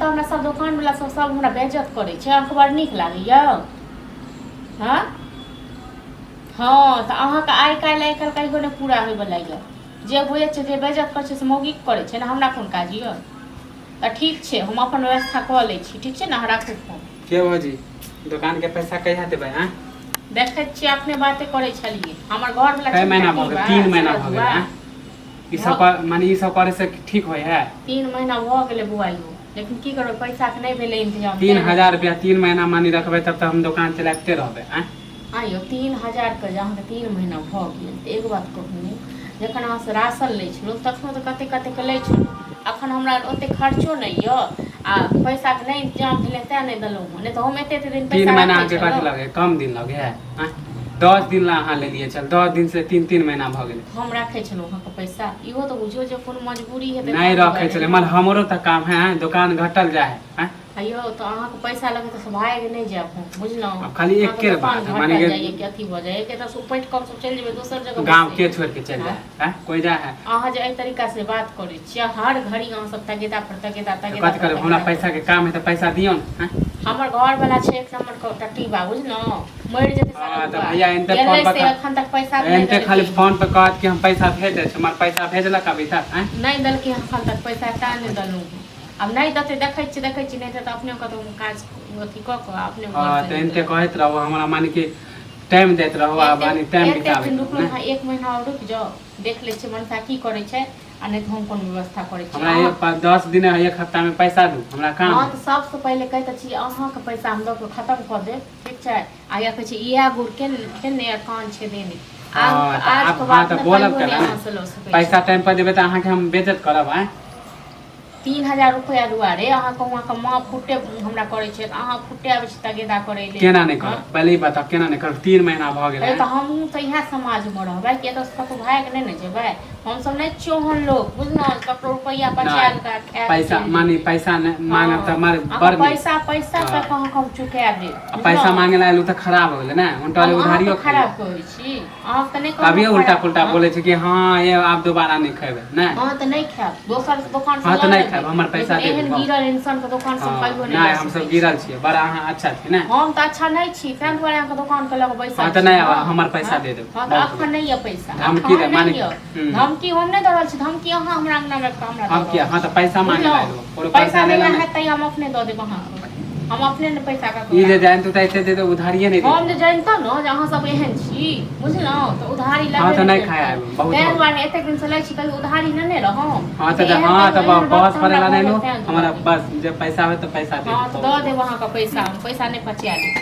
एतऽ हमरा सब दोकानवला सब सब हमरा बेइज्जत करै छै, अहाँके बड़ नीक लागैया? हँ हँ, तऽ अहाँके आइ काल्हि आइ काल्हि कहियो नहि पूरा होइवला यऽ। जे बुझै छै जे बेइज्जत करै छै से मौगीके करै छै ने, हमरा कोन काज यऽ? तऽ ठीक छै, हम अपन व्यवस्था कऽ लै छी। ठीक छै ने, अहाँ राखू फोन। के भौजी, दोकान के पैसा कहिया देबै? आँय, देखै छियै, अपने बाते करै छलियै, हमर घरवला कै महीना भऽ गेल? 3 महीना भऽ गेल। आँय, ई सब माने ई सब करे से ठीक होइ है? 3 महीना भऽ गेलै बौआ यौ, लेकिन की करबै, पैसाके नहि भेलै इंतजाम। 3000 रुपया 3 महीना मानी रखबै, तब तऽ हम दोकान चलाबिते रहबै। आँय? आँ यौ, 3000के जे अहाँके 3 महीना भऽ गेल, तऽ एगो बात कहू, जखन अहाँसँ राशन लै छलहुँ तखनो तऽ कतेक कतेकके लै छलहुँ। अखन हमरा ओतेक खर्चो नहि यऽ आ पैसाके नहि इंतजाम भेलै, तेँ नहि देलहुँ हँ, नहि तऽ हम एते एते दिन तीन पैसा महीना रखै अहाँके कथी छलहुँ। लगे? कम दिन लगे है? आँय, 10 दिन ला अहाँ लेलियै चल, 10 दिन से 3 3 महीना भऽ गेलै। हम राखै छलहुँ अहाँके पैसा? इहो तऽ बुझियौ जे कोनो मजबूरी हेतै नहि ताहि रखै दुआरे छलै ने। मन, हमरो तऽ काम है। आँय, दोकान घटल जाइ है। आँय? आइयो तऽ अहाँके पैसा लगे तऽ भागि नहि जायब हम, बुझलहुँ? आब खाली अहाँके एके दोकान बात माने घटल कि जाइए कि अथी भऽ जाइए कि एतऽसँ उपटि कऽ हमसभ चलि जेबै दोसर जगह गाँव बसै के लए। छोड़ि के चलि आँय? जाइ है? आँय, कोइ जाइ है? अहाँ जे एहि तरीका से बात करै छियै, हर घड़ी अहाँ सब तगेदा पर तगेदा, तऽ तगेदा कथी पर करबै? हमरा तगेदा पैसा करै के छी। काम है तऽ पैसा दियौ ने। आँय? हमर घर वाला छै एक नंबर के टटीबा, बुझलहुँ? मरि जेतै हँ, तऽ सरधुआ। भैया एनते गेलै फोन पर से एखन तक पैसा नहि एनते खाली देलकै हन। फोन पर कहत कि हम पैसा भेज दै छी। हमर पैसा भेजलक अभी तक? आँय? नहि देलकै एखन तक पैसा, तें नहि देलहुँ हन। आब नहि देतै, देखै छियै, देखै छियै। नहि देतै तऽ अपने कतहु काज अथी कऽ कऽ अपने हँ घरसँ तऽ एनते निकलब। कहैत रहू हमरा, माने कि टाइम दैत रहू आ एतेक माने टाइम एतेक बिताबैत दिन रहू रुकलहुँ ने। हँ, एक महीना आओर रुकि जाउ, देख लै छियै मनसा की करै छै, आ नहि तऽ हम कोनो व्यवस्था करै छी। हमरा अहाँ एक 10 दिन, एक हफ्तामे पैसा दू, हमरा काम हँ, है। तऽ सबसँ पहिले कहैत छी, अहाँके पैसा हम दऽ कऽ खतम कऽ देब, ठीक छै? आ या कहै छै इएह गुड़ के खेने आ कान छेदेने। आब हँ तऽ आज आब के हँ बाद तऽ ने बोलब कहियो नहि केना ने? अहाँ से लऽ सकै छी। पैसा टाइम पर देबै तऽ अहाँके हम बेज्जत करब? आँय? 3000 रुपैआ दुआरे अहाँके वहाँके माँ फुटे हमरा करै छै, अहाँ फुटे आबै छी तगेदा करै लेल। केना नहि हँ करब? पहिले ई बताउ, केना नहि करब? 3 महीना भऽ गेलै। हे, आँय? तऽ हमहूँ तऽ इएह समाजमे रहबै कि एतऽसँ कतहु भागि नहि ने जेबै। हमसभ नहि छियै ओहन लोक, बुझलहुँ, ककरो रुपैआ बचा नहि कऽ खाए कऽ पैसा चलि मानी जेबै। पैसा नहि हँ, मांगब तऽ मार अहाँके बड़ नीक। पैसा पैसा हँ तक अहाँके हम चुका देब, आ पैसा बुझलहुँ? मांगे ला एलहुँ तऽ खराब हो गेलै ने? हम उल्टा अहाँके उधारियो खैयै। खराब कहै छी? अहाँके तऽ नहि कहलहुँ कभियो उल्टा खराब। पुल्टा हँ बोलै छै कि हँ ये आब दोबारा नहि खेबै नहि। हँ, तऽ नहि खायब, दोसर दोकानसँ हँ तऽ लऽ नहि लेबै, खायब, हमर पैसा लेकिन दे दू। एहन बहु गिरल इंसानके दोकानसँ हम हँ कहियो नहि नहि लऽ हमसब सकै छी। गिरल छियै, बड़ा अहाँ अच्छा छियै ने। हम तऽ अच्छा नहि छी, ताहि दुआरे अहाँके दोकानके लऽ कऽ हँ बैसल तऽ छी नहि ने। हमर पैसा हँ दे देब, हँ, तऽ बहुत एखन हो। नहि यऽ पैसा, धमकी एखन दे माने नहि यऽ। हूँ धमकी हम नहि दऽ रहल छी, धमकी अहाँ हमरा अङ्गनामे आबि कऽ हमरा दऽ हम किया? रहल हँ छी, तऽ पैसा मांगे ला बुझलहुँ? एलहुँ, कोनो पैसा कर्जा ले ला जहिया नहि। हैत तहिया हम अपने दऽ देब अहाँके, हम अपने ने पैसा ककरो ई जे राखब। जानतू तऽ एते दे दे उधारिये नहि हम देतू। जे जनितहुँ ने जे अहाँ सब एहन छी, बुझलहुँ, तऽ उधारी हँ लेबे तऽ नहि नहि खाय करितहुँ। आयब, बहुत ताहि हो गेल। दुआरे एतेक दिनसँ लै छी, कहियो उधारी नेने रहौं? हँ तऽ तऽ एहन हँ कहियो तऽ एहन बहस वक्त करै हमरा ला भऽ नहि गेल एलहुँ। ताहि हमरा दुआरे। बस जे पैसा होय तऽ पैसा दे हँ दू, तऽ बहुत दऽ हो। देब अहाँके पैसा, हम पैसा नहि पचिया लेब।